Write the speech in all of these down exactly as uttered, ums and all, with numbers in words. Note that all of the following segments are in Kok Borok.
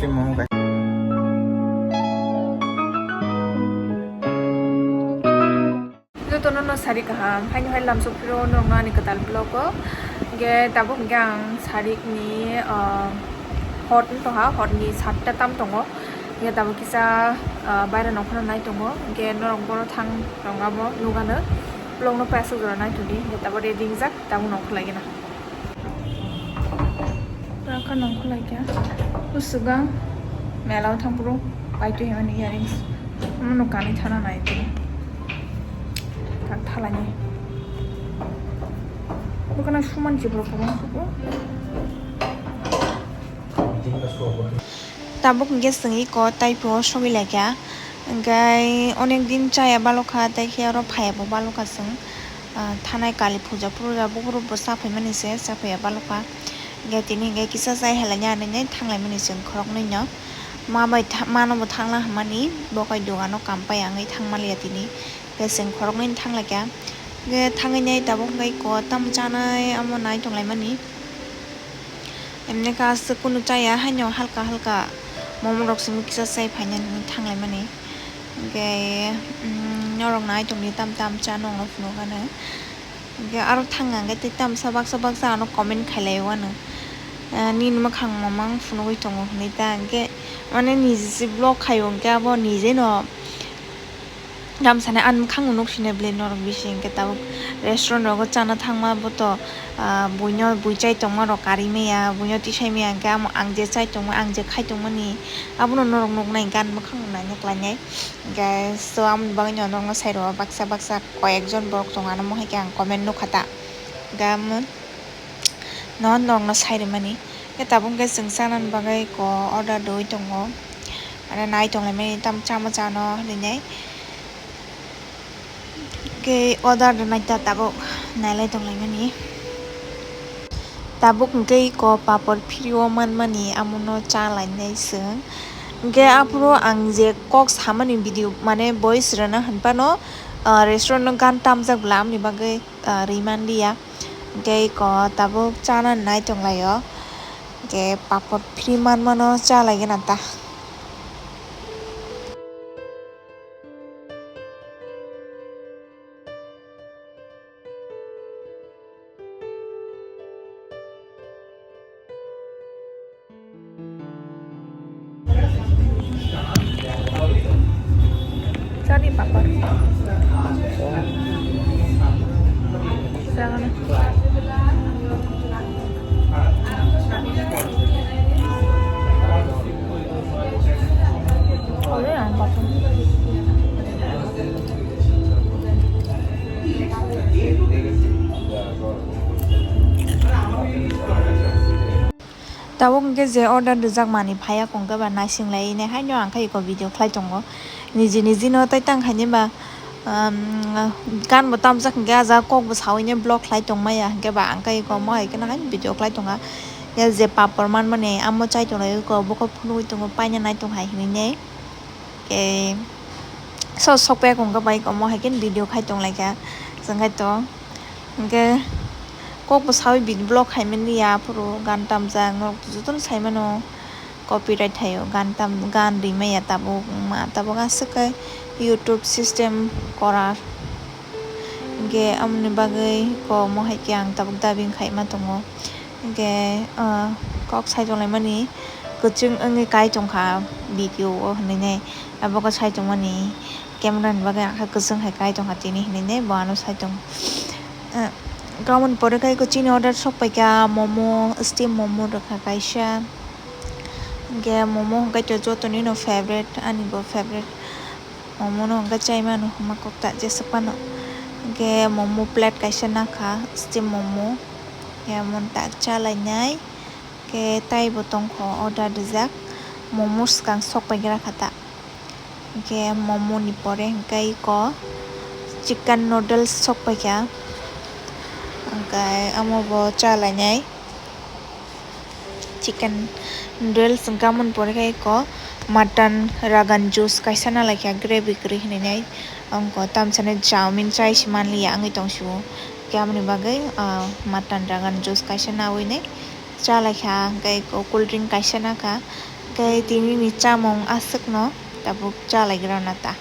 Jotono no sari kaham, haino hai lamsok phiro norokno ani kwtal vlog o. Hwnkhe tabuk hwnkhe ang sarik ni, ah, hot wng tongha, hot ni satta tam tongo. Hwnkhe tabuk kisa, ah, baira nongkhorno nai tongo. Hwnkhe norok bono thang tongma bo nugano. Vlog no paisuk jora nai tongdi. Hwnkhe tabuk ready wngjak, tabuk nongkhor lai gana. Raka nongkhor lai kha. Uswgang mela o thang phuru paitwi hwnmani earrings. Omo no kanwi thana nai phuru. Tak thalani. Bwkhano suman chibro kwbang sugo. Tabuk hwnkhe chwng iko taipo sogwi lai kha. Hwnkhe onek din chaya balo kha, tei khe oro phaiya bo balo kha chwng. Ah, thanai kali puja puja bukuruk bo cha phaimani se, cha phaiya balo kha. Hwnkhe tini hwnkhe kisa chai halani ani nai thanglai mani chwng khoroknwi no. Ma bai tha-, mano bo thangla hwnmani, bo kai dogano kam pai wngwi thang manliya tini. Hwnkhe chwng khoroknwi thang lai kha. Hwnkhe thangwi nai tabuk hwnkhe iko tamo chanai amo nai tonglaimani. Emne kha aswk kunu chaya, haino halka halka momo rok simi kisa chai phaina hinwi thanglaimani. Hwnkhe, mm, norok nai tongdi tam tam cha nongno phunukgano. Hwnkhe aro thang hwnkhe tei tamsa baksa baksa ano comment khailaiwano. Ah, nini mwkhang mamang phunugwi tongo hwnwi ta, hwnkhe mane nije se vlog khaio hwnkhe abo nije no. Tamsani ani mwkhang nuk sine bwlwi norok bisi hwnkhe tabuk restaurant rogo chana thangma bo to, ah, buino bui chai tongma rok kari maya, buino tisai maya hwnkhe amo ang je chai tongma, ang je khai tongmani abono norok nuknai hwnkhe ani mwkhang naina klainai. Hwnkhe so amoni bagwi no norokno sai rwo baksa baksa koyek jon borok tongo, ano mohai khe ang comment nukha ta. Hwnkhe amo no norokno sai rwmani. Hwnkhe tabuk hwnkhe chwng chanani bagwi ko order rwui tongo. Aro nai tonglaimani tamo chamo chano hinwi nai. Hwnkhe order rwnai ta tabuk nailai tonglaimani. Tabuk hwnkhe iko papor phiri o manmani amono cha lainai chwng. Hwnkhe aphuru ang je kok samani video mane voice rwna hwnphano, ah, restaurant o gan tamjak bwla amoni bagwi, ah, rwi manliya. Hwnkhe iko tabuk chana nai tonglaio. Hwnkhe papor phiri manmano cha laigwna ta. Chani papar. Jangan. Boleh ya, papar. Tabuk hwnkhe je order rijak manwi phaiya kongkhe ba naising lai ne haino ang khe iko video khlai tongo. Niji niji no tai tang khaini ba, um, gan bo tamjak hwnkhe ah jaga kok bo saui ne vlog khlai tong maya hwnkhe ba ang khe iko mo hai kheno haino video khlai tonga. Ya je papor manmani amo chai tonglai iko bokol phunugwi tongo paina nai tong hai hinwi ne. Khe so sokpaiya kongkhe bai iko mo hai khe video khai tong lai kha. Chwng khai to hwnkhe kok bo saui video vlog khai mani ya aphuru gan tamjak norok jotono sai mano copyright thaio gan tam gan rimaya tabuk ma tabuk aswk khe YouTube system korar hwnkhe amoni bagwi iko mo hai khe ang tabuk dubbing khaima tongo. Hwnkhe, ah, kok sai tonglaimani kwchwng wngwi kai tongkha video o hinwi nai. Abo khe sai tongmani camera ni bagwi ang khe kwchwng hai kai tongkha tini hinwi nai bo ano sai tongo. Ah, tamoni pore khe chini order sok paikha momo, steam momo rwkha kaisa. Hwnkhe momo hwnkhe to jotoni no favorite, ani bo favorite. Momo no hwnkhe chai mano hwnma kok ta jeswk phano. Hwnkhe momo plate kaisa nakha, steam momo. Khe omo tak cha lainai. Khe taibo tongkho order rijak. Momo swkang sok pai gra kha ta. Hwnkhe momo ni pore hwnkhe iko chicken noodles sok pai kha. Hwnkhe omo bo cha lainai. Chicken noodles hwnkhe amoni pore khe iko mutton rogan juice kaisa nalaikha gravy kwrwi hinwi nai. Wngkha tamsani chowmin chai se manliya wngwi tongsiwo. Hwnkhe aboni bagwi, ah, mutton rogan juice kaisa nawi nai chalaikha, hwnkhe iko cool drink kaisa nakha. Khe tinini chamung aswkno tabuk chalaigrana ta.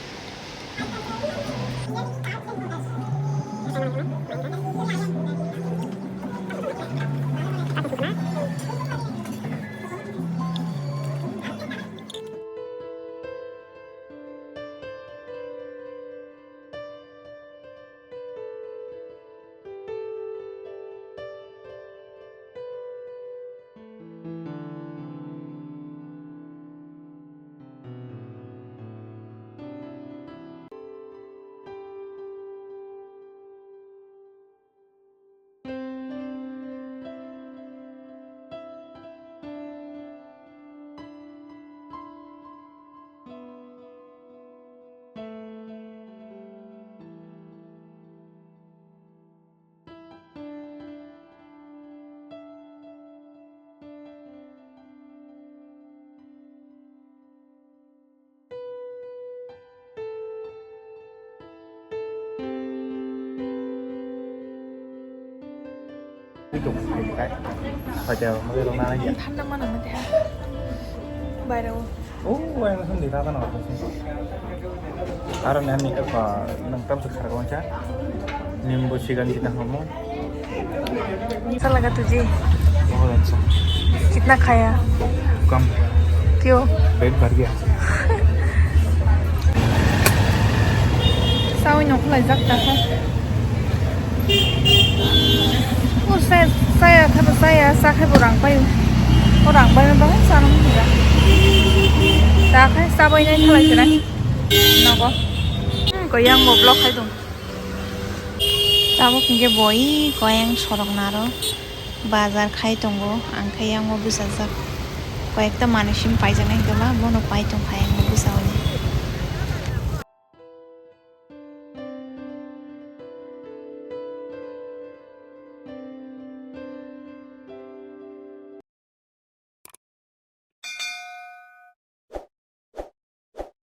Ui, tung, ui, kai. Paja, magi rong nana ya. Thanda mana mate ha. Baira o. Oh, wai na hindi rata na kasi. Aro na ni apa nang tam sekhar ko cha. Nimbo sigan kita homo. कैसा लगा तुझे? बहुत अच्छा। कितना खाया? कम। क्यों? पेट भर गया। Sawi no khulai jak ta kha. O saya, saya kha ba saya, sa khai bo rang pai. O rang pai ba sa no khulai. Ta khai sa bai nai khulai khe nai. Nogo. Hmm, ko yang bo block khai dong. Tabuk hinkhe bo i koyang sorok naro bazar khai tongo, ang khe yango bwsajak koyekta manwi simi paijaknai hinkhe ma bono pai tongkha yango bwsao.